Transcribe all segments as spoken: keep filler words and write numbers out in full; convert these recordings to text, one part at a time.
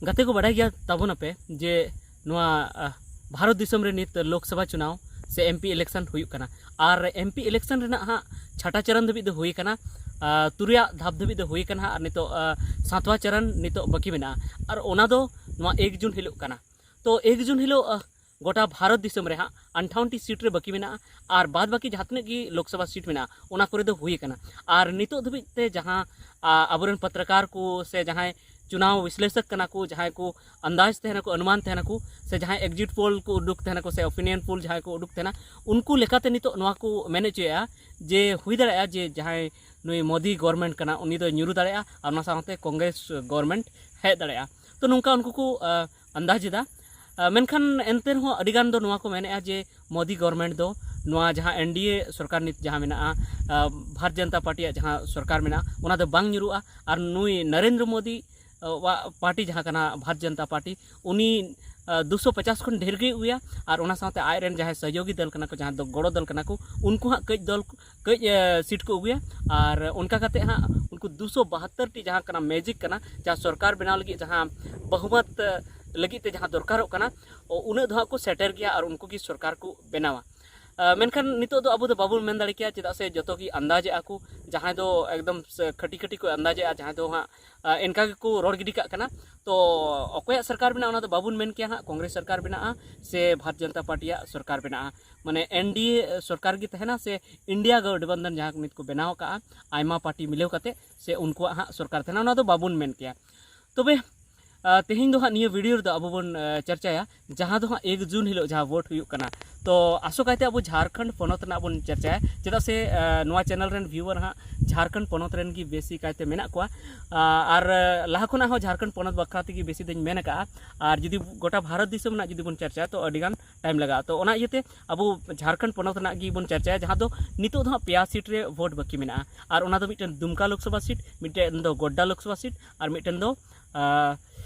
ᱜᱟᱛᱮ ᱠᱚ, ᱵᱟᱰᱟᱭ ᱜᱮᱭᱟ ᱛᱟᱵᱚᱱᱟᱯᱮ ᱡᱮ ᱱᱚᱣᱟ ᱟᱦ, ᱵᱷᱟᱨᱚᱛ ᱫᱤᱥᱚᱢ ᱨᱮ ᱱᱤᱛ ᱞᱳᱠᱥᱚᱵᱷᱟ ᱪᱩᱱᱟᱣ ᱥᱮ ᱮᱢᱯᱤ ᱤᱞᱮᱠᱥᱚᱱ ᱦᱩᱭᱩᱜ ᱠᱟᱱᱟ᱾ ᱟᱨ ᱮᱢᱯᱤ ᱤᱞᱮᱠᱥᱚᱱ ᱨᱮᱱᱟᱜ ᱦᱟᱸᱜ ᱪᱷᱟᱴᱟ ᱪᱚᱨᱚᱱ ᱫᱷᱟᱹᱵᱤᱡ ᱫᱚ ᱦᱩᱭ ᱟᱠᱟᱱᱟ, ᱟᱦ, ᱛᱩᱨᱩᱭᱟᱜ ᱫᱷᱟᱯ ᱫᱷᱟᱹᱵᱤᱡ ᱫᱚ ᱦᱩᱭ ᱟᱠᱟᱱᱟ ᱦᱟᱸᱜ, ᱟᱨ ᱱᱤᱛᱚᱜ ᱟᱦ, ᱥᱟᱛᱣᱟ ᱪᱚᱨᱚᱱ ᱱᱤᱛᱚᱜ ᱵᱟᱹᱠᱤ ᱢᱮᱱᱟᱜᱼᱟ᱾ ᱟᱨ ᱚᱱᱟ ᱫᱚ ᱱᱚᱣᱟ ᱮᱠ ᱡᱩᱱ ᱦᱤᱞᱳᱜ ᱠᱟᱱᱟ᱾ ᱛᱚ ᱮᱠ ᱡᱩᱱ ᱦᱤᱞᱳᱜ ᱟᱦ, ᱜᱚᱴᱟ ᱵᱷᱟᱨᱚᱛ ᱫᱤᱥᱚᱢ ᱨᱮ ᱦᱟᱸᱜ ᱟᱴᱷᱟᱣᱚᱱ ᱴᱤ ᱥᱤᱴ ᱨᱮ ᱵᱟᱹᱠᱤ ᱢᱮᱱᱟᱜᱼᱟ᱾ ᱟᱨ ᱵᱟᱫ ᱵᱟᱹᱠᱤ ᱡᱟᱦᱟᱸ ᱛᱤᱱᱟᱹᱜ ᱜᱮ ᱞᱳᱠᱥᱚᱵᱷᱟ ᱥᱤᱴ ᱢᱮᱱᱟᱜᱼᱟ, ᱚᱱᱟ ᱠᱚᱨᱮ ᱫᱚ ᱦᱩᱭ ᱟᱠᱟᱱᱟ᱾ ᱟᱨ ᱱᱤᱛᱚᱜ ᱫᱷᱟᱹᱵᱤᱡ ᱛᱮ ᱡᱟᱦᱟᱸ ᱟ, ᱟᱵᱚᱨᱮᱱ ᱯᱚᱛᱨᱚᱠᱟᱨ ᱠᱚ ᱥᱮ ᱡᱟᱦᱟᱸᱭ ᱪᱩᱱᱟᱣ ᱵᱤᱥᱞᱮᱥᱚᱠ ᱠᱟᱱᱟ ᱠᱚ, ᱡᱟᱦᱟᱸᱭ ᱠᱚ ᱟᱱᱫᱟᱡᱽ ᱛᱟᱦᱮᱱᱟᱠᱚ, ᱚᱱᱩᱢᱟᱱ ᱛᱟᱦᱮᱱᱟᱠᱚ, ᱥᱮ ᱡᱟᱦᱟᱸᱭ ᱮᱠᱡᱤᱴ ᱯᱳᱞ ᱠᱚ ᱩᱰᱩᱠ ᱛᱟᱦᱮᱱᱟᱠᱚ ᱥᱮ ᱚᱯᱤᱱᱤᱭᱚᱱ ᱯᱳᱞ ᱡᱟᱦᱟᱸᱭ ᱠᱚ ᱩᱰᱩᱠ ᱛᱟᱦᱮᱱᱟ, ᱩᱱᱠᱩ ᱞᱮᱠᱟᱛᱮ ᱱᱤᱛᱚᱜ ᱱᱚᱣᱟ ᱠᱚ ᱢᱮᱱ ᱦᱚᱪᱚᱭᱮᱫᱼᱟ ᱡᱮ ᱦᱩᱭ ᱫᱟᱲᱮᱭᱟᱜᱼᱟ ᱡᱮ ᱡᱟᱦᱟᱸᱭ ᱱᱩᱭ ᱢᱳᱫᱤ ᱜᱚᱵᱷᱚᱨᱱᱢᱮᱱᱴ ᱠᱟᱱᱟ, ᱩᱱᱤ ᱫᱚᱭ ᱧᱩᱨᱩ ᱫᱟᱲᱮᱭᱟᱜᱼᱟ ᱟᱨ ᱚᱱᱟ ᱥᱟᱶᱛᱮ ᱠᱚᱝᱜᱨᱮᱥ ᱜᱚᱵᱷᱚᱨᱱᱢᱮᱱᱴ ᱦᱮᱡ ᱫᱟᱲᱮᱭᱟᱜᱼᱟ᱾ ᱛᱚ ᱱᱚᱝᱠᱟ ᱩᱱᱠᱩ ᱠᱚ ᱟ, ᱟᱱᱫᱟᱡᱽ ᱮᱫᱟ᱾ ᱟ, ᱢᱮᱱᱠᱷᱟᱱ ᱮᱱᱛᱮ ᱨᱮᱦᱚᱸ ᱟᱹᱰᱤᱜᱟᱱ ᱫᱚ ᱱᱚᱣᱟ ᱠᱚ ᱢᱮᱱᱮᱫᱼᱟ ᱡᱮ ᱢᱳᱫᱤ ᱜᱚᱵᱷᱚᱨᱱᱢᱮᱱᱴ ᱫᱚ ᱱᱚᱣᱟ ᱡᱟᱦᱟᱸ ᱮᱱ ᱰᱤ ᱮ ᱥᱚᱨᱠᱟᱨ ᱱᱤᱛ ᱡᱟᱦᱟᱸ ᱢᱮᱱᱟᱜᱼᱟ, ᱟ, ᱵᱷᱟᱨᱚᱛ ᱡᱚᱱᱚᱛᱟ ᱯᱟᱨᱴᱤᱭᱟᱜ ᱡᱟᱦᱟᱸ ᱥᱚᱨᱠᱟᱨ ᱢᱮᱱᱟᱜᱼᱟ, ᱚᱱᱟ ᱫᱚ ᱵᱟᱝ ᱧᱩᱨᱩᱜᱼᱟ᱾ ᱟᱨ ᱱᱩᱭ ᱱᱚᱨᱮᱱᱫᱨᱚ ᱢᱳᱫᱤ, ᱟ, ᱣᱟᱜ ᱯᱟᱨᱴᱤ ᱡᱟᱦᱟᱸ ᱠᱟᱱᱟ ᱵᱷᱟᱨᱚᱛ ᱡᱚᱱᱚᱛᱟ ᱯᱟᱨᱴᱤ, ᱩᱱᱤ ᱟ, ᱫᱩᱥᱚ ᱯᱚᱪᱟᱥ ᱠᱷᱚᱱ ᱰᱷᱮᱨ ᱜᱮᱭ ᱟᱹᱜᱩᱭᱟ᱾ ᱟᱨ ᱚᱱᱟ ᱥᱟᱶᱛᱮ ᱟᱡᱨᱮᱱ ᱡᱟᱦᱟᱸᱭ ᱥᱚᱦᱡᱳᱜᱤ ᱫᱚᱞ ᱠᱟᱱᱟ ᱠᱚ, ᱡᱟᱦᱟᱸ ᱫᱚ ᱜᱚᱲᱚ ᱫᱚᱞ ᱠᱟᱱᱟ ᱠᱚ, ᱩᱱᱠᱩ ᱦᱟᱸᱜ ᱠᱟᱹᱡ ᱫᱚᱞ, ᱠᱟᱹᱡ ᱟ, ᱥᱤᱴ ᱠᱚ ᱟᱹᱜᱩᱭᱟ᱾ ᱟᱨ ᱚᱱᱠᱟ ᱠᱟᱛᱮ ᱦᱟᱸᱜ ᱩᱱᱠᱩ ᱫᱩᱥᱚ ᱵᱟᱦᱟᱛᱛᱚᱨ ᱴᱤ ᱡᱟᱦᱟᱸ ᱠᱟᱱᱟ ᱢᱮᱡᱤᱠ ᱠᱟᱱᱟ, ᱡᱟᱦᱟᱸ ᱥᱚᱨᱠᱟᱨ ᱵᱮᱱᱟᱣ ᱞᱟᱹᱜᱤᱫ ᱡᱟᱦᱟᱸ ᱵᱚᱦᱩᱢᱚᱛ ᱟ, ᱞᱟᱹᱜᱤᱫ ᱛᱮ ᱡᱟᱦᱟᱸ ᱫᱚᱨᱠᱟᱨᱚᱜ ᱠᱟᱱᱟ, ᱚ, ᱩᱱᱟᱹᱜ ᱫᱚ ᱦᱟᱸᱜ ᱠᱚ ᱥᱮᱴᱮᱨ ᱜᱮᱭᱟ ᱟᱨ ᱩᱱᱠᱩ ᱜᱮ ᱥᱚᱨᱠᱟᱨ ᱠᱚ ᱵᱮᱱᱟᱣᱟ᱾ ᱟ, ᱢᱮᱱᱠᱷᱟᱱ ᱱᱤᱛᱚᱜ ᱫᱚ ᱟᱵᱚ ᱫᱚ ᱵᱟᱵᱚᱱ ᱢᱮᱱ ᱫᱟᱲᱮ ᱠᱮᱭᱟ, ᱪᱮᱫᱟᱜ ᱥᱮ ᱡᱚᱛᱚ ᱜᱮ ᱟᱱᱫᱟᱡᱮᱜᱼᱟ ᱠᱚ᱾ ᱡᱟᱦᱟᱸᱭ ᱫᱚ ᱮᱠᱫᱚᱢ ᱥᱮ ᱠᱷᱟᱹᱴᱤ ᱠᱷᱟᱹᱴᱤ ᱠᱚ ᱟᱱᱫᱟᱡᱮᱜᱼᱟ, ᱡᱟᱦᱟᱸᱭ ᱫᱚ ᱦᱟᱸᱜ, ᱟ, ᱮᱱᱠᱟ ᱜᱮᱠᱚ ᱨᱚᱲ ᱜᱤᱰᱤ ᱠᱟᱜ ᱠᱟᱱᱟ᱾ ᱛᱚ ᱚᱠᱚᱭᱟᱜ ᱥᱚᱨᱠᱟᱨ ᱵᱮᱱᱟᱜᱼᱟ, ᱚᱱᱟ ᱫᱚ ᱵᱟᱵᱚᱱ ᱢᱮᱱ ᱠᱮᱭᱟ ᱦᱟᱸᱜ, ᱠᱚᱝᱜᱨᱮᱥ ᱥᱚᱨᱠᱟᱨ ᱵᱮᱱᱟᱜᱼᱟ ᱥᱮ ᱵᱷᱟᱨᱚᱛ ᱡᱚᱱᱚᱛᱟ ᱯᱟᱨᱴᱤᱭᱟᱜ ᱥᱚᱨᱠᱟᱨ ᱵᱮᱱᱟᱜᱼᱟ᱾ ᱢᱟᱱᱮ ᱮᱱ ᱰᱤ ᱮ ᱥᱚᱨᱠᱟᱨ ᱜᱮ ᱛᱟᱦᱮᱱᱟ ᱥᱮ ᱤᱱᱰᱤᱭᱟ ᱜᱚᱴᱷᱵᱚᱱᱫᱷᱚᱱ ᱡᱟᱦᱟᱸ ᱱᱤᱛ ᱠᱚ ᱵᱮᱱᱟᱣ ᱟᱠᱟᱜᱼᱟ, ᱟᱭᱢᱟ ᱯᱟᱨᱴᱤ ᱢᱤᱞᱟᱹᱣ ᱠᱟᱛᱮ, ᱥᱮ ᱩᱱᱠᱩᱣᱟᱜ ᱦᱟᱸᱜ ᱥᱚᱨᱠᱟᱨ ᱛᱟᱦᱮᱱᱟ, ᱚᱱᱟ ᱫᱚ ᱵᱟᱵᱚᱱ ᱢᱮᱱ ᱠᱮᱭᱟ᱾ ᱛᱚᱵᱮ ᱟ, ᱛᱮᱦᱮᱧ ᱫᱚ ᱦᱟᱸᱜ ᱱᱤᱭᱟᱹ ᱵᱷᱤᱰᱤᱭᱳ ᱨᱮᱫᱚ ᱟᱵᱚ ᱵᱚᱱ, ᱟ, ᱪᱟᱨᱪᱟᱭᱟ ᱡᱟᱦᱟᱸ ᱫᱚ ᱦᱟᱸᱜ ᱮᱠ ᱡᱩᱱ ᱦᱤᱞᱳᱜ ᱡᱟᱦᱟᱸ ᱵᱷᱳᱴ ᱦᱩᱭᱩᱜ ᱠᱟᱱᱟ᱾ ᱛᱚ ᱟᱥᱚᱠᱟᱭᱛᱮ ᱟᱵᱚ ᱡᱷᱟᱲᱠᱷᱚᱸᱰ ᱯᱚᱱᱚᱛ ᱨᱮᱱᱟᱜ ᱵᱚᱱ ᱪᱟᱨᱪᱟᱭᱟ, ᱪᱮᱫᱟᱜ ᱥᱮ, ᱟ, ᱱᱚᱣᱟ ᱪᱮᱱᱮᱞ ᱨᱮᱱ ᱵᱷᱤᱭᱩᱣᱟᱨ ᱦᱟᱸᱜ ᱡᱷᱟᱲᱠᱷᱚᱸᱰ ᱯᱚᱱᱚᱛ ᱨᱮᱱ ᱜᱮ ᱵᱮᱥᱤ ᱠᱟᱭᱛᱮ ᱢᱮᱱᱟᱜ ᱠᱚᱣᱟ᱾ ᱟ, ᱟᱨ, ᱟ, ᱞᱟᱦᱟ ᱠᱷᱚᱱᱟᱜ ᱦᱚᱸ ᱡᱷᱟᱲᱠᱷᱚᱸᱰ ᱯᱚᱱᱚᱛ ᱵᱟᱠᱷᱨᱟ ᱛᱮᱜᱮ ᱵᱮᱥᱤ ᱫᱚᱧ ᱢᱮᱱ ᱟᱠᱟᱜᱼᱟ᱾ ᱟᱨ ᱡᱩᱫᱤ ᱜᱚᱴᱟ ᱵᱷᱟᱨᱚᱛ ᱫᱤᱥᱚᱢ ᱨᱮᱱᱟᱜ ᱡᱩᱫᱤ ᱵᱚᱱ ᱪᱟᱨᱪᱟᱭᱟ, ᱛᱚ ᱟᱹᱰᱤᱜᱟᱱ ᱴᱟᱭᱤᱢ ᱞᱟᱜᱟᱜᱼᱟ᱾ ᱛᱚ ᱚᱱᱟ ᱤᱭᱟᱹᱛᱮ ᱟᱵᱚ ᱡᱷᱟᱲᱠᱷᱚᱸᱰ ᱯᱚᱱᱚᱛ ᱨᱮᱱᱟᱜ ᱜᱮᱵᱚᱱ ᱪᱟᱨᱪᱟᱭᱟ, ᱡᱟᱦᱟᱸ ᱫᱚ ᱱᱤᱛᱚᱜ ᱫᱚ ᱦᱟᱸᱜ ᱯᱮᱭᱟ ᱥᱤᱴ ᱨᱮ ᱵᱷᱳᱴ ᱵᱟᱹᱠᱤ ᱢᱮᱱᱟᱜᱼᱟ᱾ ᱟᱨ ᱚᱱᱟ ᱫᱚ ᱢᱤᱫᱴᱮᱱ ᱫᱩᱢᱠᱟ ᱞᱳᱠᱥᱚᱵᱷᱟ ᱥᱤᱴ, ᱢᱤᱫᱴᱮᱱ ᱫᱚ ᱜᱳᱰᱰᱟ ᱞᱳᱠᱥᱚᱵᱷᱟ ᱥᱤᱴ, ᱟᱨ ᱢᱤᱫᱴᱮᱱ ᱫᱚ, ᱟ,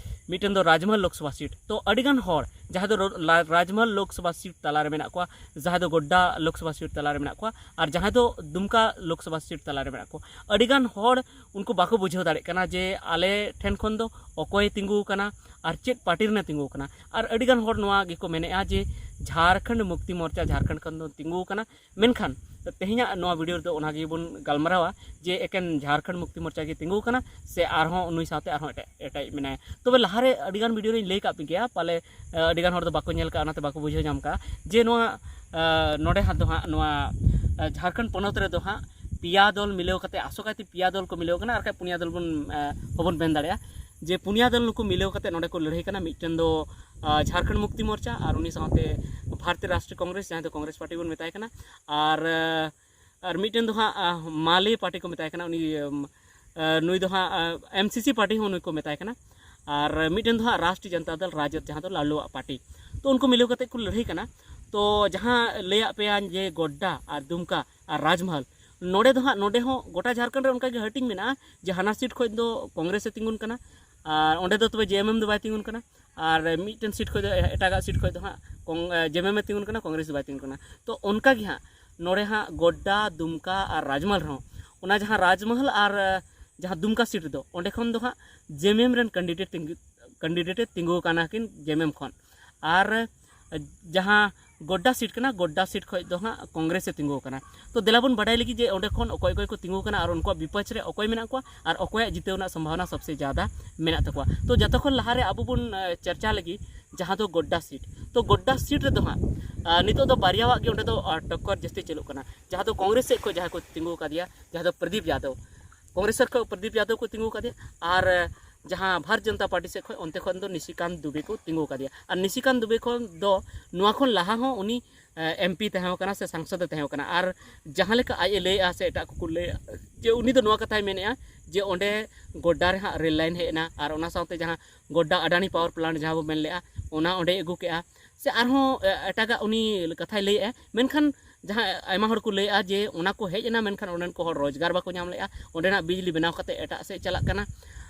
ᱢᱤᱫᱴᱮᱱ ᱫᱚ ᱨᱟᱡᱽᱢᱚᱦᱚᱞ ᱞᱳᱠᱥᱚᱵᱷᱟ ᱥᱤᱴ᱾ ᱛᱚ ᱟᱹᱰᱤᱜᱟᱱ ᱦᱚᱲ ᱡᱟᱦᱟᱸᱭ ᱫᱚ ᱨᱚ-, ᱞᱟ-, ᱨᱟᱡᱽᱢᱚᱦᱚᱞ ᱞᱳᱠᱥᱚᱵᱷᱟ ᱥᱤᱴ ᱛᱟᱞᱟᱨᱮ ᱢᱮᱱᱟᱜ ᱠᱚᱣᱟ, ᱡᱟᱦᱟᱸᱭ ᱫᱚ ᱜᱚᱰᱰᱟ ᱞᱳᱠᱥᱚᱵᱷᱟ ᱥᱤᱴ ᱛᱟᱞᱟᱨᱮ ᱢᱮᱱᱟᱜ ᱠᱚᱣᱟ, ᱟᱨ ᱡᱟᱦᱟᱸᱭ ᱫᱚ ᱫᱩᱢᱠᱟ ᱞᱳᱠᱥᱚᱵᱷᱟ ᱥᱤᱴ ᱛᱟᱞᱟᱨᱮ ᱢᱮᱱᱟᱜ ᱠᱚᱣᱟ᱾ ᱟᱹᱰᱤᱜᱟᱱ ᱦᱚᱲ ᱩᱱᱠᱩ ᱵᱟᱠᱚ ᱵᱩᱡᱷᱟᱹᱣ ᱫᱟᱲᱮᱭᱟᱜ ᱠᱟᱱᱟ ᱡᱮ ᱟᱞᱮ ᱴᱷᱮᱱ ᱠᱷᱚᱱ ᱫᱚ ᱚᱠᱚᱭᱮ ᱛᱤᱸᱜᱩ ᱟᱠᱟᱱᱟ ᱟᱨ ᱪᱮᱫ ᱯᱟᱨᱴᱤ ᱨᱮᱱᱮ ᱛᱤᱸᱜᱩ ᱟᱠᱟᱱᱟ᱾ ᱟᱨ ᱟᱹᱰᱤᱜᱟᱱ ᱦᱚᱲ ᱱᱚᱣᱟ ᱜᱮᱠᱚ ᱢᱮᱱᱮᱫᱼᱟ ᱡᱮ ᱡᱷᱟᱲᱠᱷᱚᱸᱰ ᱢᱩᱠᱛᱤ ᱢᱳᱨᱪᱟ ᱡᱷᱟᱲᱠᱷᱚᱸᱰ ᱠᱷᱚᱱ ᱫᱚ ᱛᱤᱸᱜᱩ ᱟᱠᱟᱱᱟ, ᱢᱮᱱᱠᱷᱟᱱ ᱛᱮᱦᱮᱧᱟᱜ ᱱᱚᱣᱟ ᱵᱷᱤᱰᱤᱭᱳ ᱨᱮᱫᱚ ᱚᱱᱟ ᱜᱮᱵᱚᱱ ᱜᱟᱞᱢᱟᱨᱟᱣᱟ ᱡᱮ ᱮᱠᱮᱱ ᱡᱷᱟᱲᱠᱷᱚᱸᱰ ᱢᱩᱠᱛᱤ ᱢᱳᱨᱪᱟ ᱜᱮ ᱛᱤᱸᱜᱩ ᱟᱠᱟᱱᱟ ᱥᱮ ᱟᱨᱦᱚᱸ ᱱᱩᱭ ᱥᱟᱶᱛᱮ ᱟᱨᱦᱚᱸ ᱮᱴᱟᱜ, ᱮᱴᱟᱜ ᱢᱮᱱᱟᱭᱟ᱾ ᱛᱚᱵᱮ ᱞᱟᱦᱟᱨᱮ ᱟᱹᱰᱤᱜᱟᱱ ᱵᱷᱤᱰᱤᱭᱳ ᱨᱮᱧ ᱞᱟᱹᱭ ᱠᱟᱜ ᱯᱮ ᱜᱮᱭᱟ, ᱯᱟᱞᱮ ᱟᱹᱰᱤᱜᱟᱱ ᱦᱚᱲ ᱫᱚ ᱵᱟᱠᱚ ᱧᱮᱞ ᱠᱟᱜᱼᱟ, ᱚᱱᱟᱛᱮ ᱵᱟᱠᱚ ᱵᱩᱡᱷᱟᱹᱣ ᱧᱟᱢ ᱠᱟᱜᱼᱟ ᱡᱮ ᱱᱚᱣᱟ ᱱᱚᱰᱮ ᱦᱟᱸᱜ ᱫᱚ ᱦᱟᱸᱜ ᱱᱚᱣᱟ ᱡᱷᱟᱲᱠᱷᱚᱸᱰ ᱯᱚᱱᱚᱛ ᱨᱮᱫᱚ ᱦᱟᱸᱜ ᱯᱮᱭᱟ ᱫᱚᱞ ᱢᱤᱞᱟᱹᱣ ᱠᱟᱛᱮ, ᱟᱥᱚᱠᱟᱭᱛᱮ ᱯᱮᱭᱟ ᱫᱚᱞ ᱠᱚ ᱢᱤᱞᱟᱹᱣ ᱠᱟᱱᱟ, ᱟᱨ ᱵᱟᱠᱷᱟᱡ ᱯᱩᱱᱭᱟ ᱫᱚᱞ ᱵᱚᱱ ᱦᱚᱸᱵᱚᱱ ᱢᱮᱱ ᱫᱟᱲᱮᱭᱟᱜᱼᱟ ᱡᱮ ᱯᱩᱱᱭᱟ ᱫᱚᱞ ᱱᱩᱠᱩ ᱢᱤᱞᱟᱹᱣ ᱠᱟᱛᱮ ᱱᱚᱰᱮ ᱠᱚ ᱞᱟᱹᱲᱦᱟᱹᱭ ᱠᱟᱱᱟ᱾ ᱢᱤᱫᱴᱮᱱ ᱫᱚ ᱡᱷᱟᱲᱠᱷᱚᱸᱰ ᱢᱩᱠᱛᱤ ᱢᱳᱨᱪᱟ, ᱟᱨ ᱩᱱᱤ ᱥᱟᱶᱛᱮ ᱵᱷᱟᱨᱚᱛᱤᱭᱚ ᱨᱟᱥᱴᱨᱤᱭᱚ ᱠᱚᱝᱜᱨᱮᱥ, ᱡᱟᱦᱟᱸᱭ ᱫᱚ ᱠᱚᱝᱜᱨᱮᱥ ᱯᱟᱨᱴᱤ ᱵᱚᱱ ᱢᱮᱛᱟᱭ ᱠᱟᱱᱟ, ᱟᱨ ᱟᱨ ᱢᱤᱫᱴᱮᱱ ᱫᱚ ᱦᱟᱸᱜ ᱢᱟᱞᱮ ᱯᱟᱨᱴᱤ ᱠᱚ ᱢᱮᱛᱟᱭ ᱠᱟᱱᱟ, ᱩᱱᱤ ᱱᱩᱭ ᱫᱚ ᱦᱟᱸᱜ ᱮᱢ ᱥᱤ ᱥᱤ ᱯᱟᱨᱴᱤ ᱦᱚᱸ ᱱᱩᱭ ᱠᱚ ᱢᱮᱛᱟᱭ ᱠᱟᱱᱟ, ᱟᱨ ᱢᱤᱫᱴᱮᱱ ᱫᱚ ᱦᱟᱸᱜ ᱨᱟᱥᱴᱨᱤᱭᱚ ᱡᱚᱱᱛᱟ ᱫᱚᱞ, ᱨᱟᱡᱚᱫ, ᱡᱟᱦᱟᱸ ᱫᱚ ᱞᱟᱞᱩᱣᱟᱜ ᱯᱟᱨᱴᱤ᱾ ᱛᱚ ᱩᱱᱠᱩ ᱢᱤᱞᱟᱹᱣ ᱠᱟᱛᱮ ᱠᱚ ᱞᱟᱹᱲᱦᱟᱹᱭ ᱠᱟᱱᱟ᱾ ᱛᱚ ᱡᱟᱦᱟᱸ ᱞᱟᱹᱭᱟᱜ ᱯᱮᱭᱟ ᱡᱮ ᱜᱚᱰᱰᱟ ᱟᱨ ᱫᱩᱢᱠᱟ ᱟᱨ ᱨᱟᱡᱽᱢᱚᱦᱚᱞ, ᱱᱚᱰᱮ ᱫᱚ ᱦᱟᱸᱜ, ᱱᱚᱰᱮ ᱦᱚᱸ ᱜᱚᱴᱟ ᱡᱷᱟᱲᱠᱷᱚᱸᱰ ᱨᱮ ᱚᱱᱠᱟᱜᱮ ᱦᱟᱹᱴᱤᱧ ᱢᱮᱱᱟᱜᱼᱟ ᱡᱮ ᱦᱟᱱᱟ ᱥᱤᱴ ᱠᱷᱚᱱ ᱫᱚ ᱠᱚᱝᱜᱨᱮᱥ ᱮ ᱛᱤᱸᱜᱩᱱ ᱠᱟᱱᱟ, ᱟᱨ ᱚᱸᱰᱮ ᱫᱚ ᱛᱚᱵᱮ ᱡᱮ ᱮᱢ ᱮᱢ ᱫᱚ ᱵᱟᱭ ᱛᱤᱸᱜᱩᱱ ᱠᱟᱱᱟ, ᱟᱨ ᱢᱤᱫᱴᱮᱱ ᱥᱤᱴ ᱠᱷᱚᱱ ᱫᱚ, ᱮᱴᱟᱜᱟᱜ ᱥᱤᱴ ᱠᱷᱚᱱ ᱫᱚ ᱦᱟᱸᱜ ᱠᱚᱝ-, ᱡᱮ ᱮᱢ ᱮᱢ ᱮ ᱛᱤᱸᱜᱩᱱ ᱠᱟᱱᱟ, ᱠᱚᱝᱜᱨᱮᱥ ᱫᱚ ᱵᱟᱭ ᱛᱤᱸᱜᱩᱱ ᱠᱟᱱᱟ᱾ ᱛᱚ ᱚᱱᱠᱟ ᱜᱮ ᱦᱟᱸᱜ ᱱᱚᱰᱮ ᱦᱟᱸᱜ ᱜᱚᱰᱰᱟ, ᱫᱩᱢᱠᱟ ᱟᱨ ᱨᱟᱡᱽᱢᱚᱦᱚᱞ ᱨᱮᱦᱚᱸ, ᱚᱱᱟ ᱡᱟᱦᱟᱸ ᱨᱟᱡᱽᱢᱚᱦᱚᱞ ᱟᱨ ᱡᱟᱦᱟᱸ ᱫᱩᱢᱠᱟ ᱥᱤᱴ ᱨᱮᱫᱚ, ᱚᱸᱰᱮ ᱠᱷᱚᱱ ᱫᱚ ᱦᱟᱸᱜ ᱡᱮ ᱮᱢ ᱮᱢ ᱨᱮᱱ ᱠᱮᱱᱰᱤᱰᱮᱴ ᱛᱤᱸᱜᱩ, ᱠᱮᱱᱰᱤᱰᱮᱴ ᱮ ᱛᱤᱸᱜᱩ ᱟᱠᱟᱱᱟ ᱠᱤᱱ ᱡᱮ ᱮᱢ ᱮᱢ ᱠᱷᱚᱱ᱾ ᱟᱨ ᱡᱟᱦᱟᱸ ᱜᱚᱰᱰᱟ ᱥᱤᱴ ᱠᱟᱱᱟ, ᱜᱚᱰᱰᱟ ᱥᱤᱴ ᱠᱷᱚᱱ ᱫᱚ ᱦᱟᱸᱜ ᱠᱚᱝᱜᱨᱮᱥ ᱮ ᱛᱤᱸᱜᱩ ᱟᱠᱟᱱᱟ᱾ ᱛᱚ ᱫᱮᱞᱟ ᱵᱚᱱ ᱵᱟᱰᱟᱭ ᱞᱟᱹᱜᱤᱫ ᱡᱮ ᱚᱸᱰᱮ ᱠᱷᱚᱱ ᱚᱠᱚᱭ ᱚᱠᱚᱭ ᱠᱚ ᱛᱤᱸᱜᱩ ᱟᱠᱟᱱᱟ ᱟᱨ ᱩᱱᱠᱩᱣᱟᱜ ᱵᱤᱯᱚᱠᱷ ᱨᱮ ᱚᱠᱚᱭ ᱢᱮᱱᱟᱜ ᱠᱚᱣᱟ ᱟᱨ ᱚᱠᱚᱭᱟᱜ ᱡᱤᱛᱟᱹᱣ ᱨᱮᱱᱟᱜ ᱥᱚᱢᱵᱷᱟᱵᱚᱱᱟ ᱥᱚᱵᱥᱮ ᱡᱟᱫᱟ ᱢᱮᱱᱟᱜ ᱛᱟᱠᱚᱣᱟ᱾ ᱛᱚ ᱡᱚᱛᱚ ᱠᱷᱚᱱ ᱞᱟᱦᱟᱨᱮ ᱟᱵᱚ ᱵᱚᱱ, ᱮ, ᱪᱟᱨᱪᱟ ᱞᱟᱹᱜᱤᱫ ᱡᱟᱦᱟᱸ ᱫᱚ ᱜᱚᱰᱰᱟ ᱥᱤᱴ᱾ ᱛᱚ ᱜᱚᱰᱰᱟ ᱥᱤᱴ ᱨᱮᱫᱚ ᱦᱟᱸᱜ, ᱟ, ᱱᱤᱛᱚᱜ ᱫᱚ ᱵᱟᱨᱭᱟᱣᱟᱜ ᱜᱮ ᱚᱸᱰᱮ ᱫᱚ, ᱟ, ᱴᱚᱠᱠᱚᱨ ᱡᱟᱹᱥᱛᱤ ᱪᱟᱹᱞᱩᱜ ᱠᱟᱱᱟ᱾ ᱡᱟᱦᱟᱸ ᱫᱚ ᱠᱚᱝᱜᱨᱮᱥ ᱥᱮᱫ ᱠᱷᱚᱱ ᱡᱟᱦᱟᱸᱭ ᱠᱚ ᱛᱤᱸᱜᱩ ᱟᱠᱟᱫᱮᱭᱟ, ᱡᱟᱦᱟᱸ ᱫᱚ ᱯᱨᱚᱫᱤᱯ ᱭᱟᱫᱚᱵ, ᱠᱚᱝᱜᱨᱮᱥ ᱥᱮᱫ ᱠᱷᱚᱱ ᱯᱨᱚᱫᱤᱯ ᱭᱟᱫᱚᱵ ᱠᱚ ᱛᱤᱸᱜᱩ ᱟᱠᱟᱫᱮᱭᱟ, ᱟᱨ ᱡᱟᱦᱟᱸ ᱵᱷᱟᱨᱚᱛ ᱡᱚᱱᱚᱛᱟ ᱯᱟᱨᱴᱤ ᱥᱮᱫ ᱠᱷᱚᱱ, ᱚᱱᱛᱮ ᱠᱷᱚᱱ ᱫᱚ ᱱᱤᱥᱤᱠᱟᱱᱛ ᱫᱩᱵᱮ ᱠᱚ ᱛᱤᱸᱜᱩ ᱟᱠᱟᱫᱮᱭᱟ᱾ ᱟᱨ ᱱᱤᱥᱤᱠᱟᱱᱛ ᱫᱩᱵᱮ ᱠᱷᱚᱱ ᱫᱚ ᱱᱚᱣᱟ ᱠᱷᱚᱱ ᱞᱟᱦᱟ ᱦᱚᱸ ᱩᱱᱤ, ᱮ, ᱮᱢ ᱯᱤ ᱛᱟᱦᱮᱸ ᱠᱟᱱᱟ ᱥᱮ ᱥᱟᱝᱥᱚᱫ ᱮ ᱛᱟᱦᱮᱸ ᱠᱟᱱᱟ᱾ ᱟᱨ ᱡᱟᱦᱟᱸ ᱞᱮᱠᱟ ᱟᱡ ᱮ ᱞᱟᱹᱭᱮᱜᱼᱟ ᱥᱮ ᱮᱴᱟᱜ ᱠᱚᱠᱚ ᱞᱟᱹᱭᱮᱜᱼᱟ ᱡᱮ ᱩᱱᱤ ᱫᱚ ᱱᱚᱣᱟ ᱠᱟᱛᱷᱟᱭ ᱢᱮᱱᱮᱜᱼᱟ ᱡᱮ ᱚᱸᱰᱮ ᱜᱚᱰᱰᱟ ᱨᱮ ᱦᱟᱸᱜ ᱨᱮᱞ ᱞᱟᱭᱤᱱ ᱦᱮᱡ ᱮᱱᱟ, ᱟᱨ ᱚᱱᱟ ᱥᱟᱶᱛᱮ ᱡᱟᱦᱟᱸ ᱜᱚᱰᱰᱟ ᱟᱰᱟᱱᱤ ᱯᱟᱣᱟᱨ ᱯᱞᱟᱱᱴ ᱡᱟᱦᱟᱸ ᱵᱚ ᱢᱮᱱ ᱞᱮᱜᱼᱟ, ᱚᱱᱟ ᱚᱸᱰᱮᱭ ᱟᱹᱜᱩ ᱠᱮᱜᱼᱟ, ᱥᱮ ᱟᱨᱦᱚᱸ, ᱮ, ᱮᱴᱟᱜᱟᱜ ᱩᱱᱤ ᱠᱟᱛᱷᱟᱭ ᱞᱟᱹᱭᱮᱜᱼᱟ᱾ ᱢᱮᱱᱠᱷᱟᱱ ᱡᱟᱦᱟᱸ ᱟᱭᱢᱟ ᱦᱚᱲ ᱠᱚ ᱞᱟᱹᱭᱮᱜᱼᱟ ᱡᱮ ᱚᱱᱟ ᱠᱚ ᱦᱮᱡ ᱮᱱᱟ, ᱢᱮᱱᱠᱷᱟᱱ ᱚᱸᱰᱮᱱ ᱠᱚ ᱦᱚᱲ ᱨᱳᱡᱽᱜᱟᱨ ᱵᱟᱠᱚ ᱧᱟᱢ ᱞᱮᱜᱼᱟ, ᱚᱸᱰᱮᱱᱟᱜ ᱵᱤᱡᱽᱞᱤ ᱵᱮᱱᱟᱣ ᱠᱟᱛᱮ ᱮᱴᱟᱜ ᱥᱮᱫ ᱪᱟᱞᱟᱜ ᱠᱟᱱᱟ᱾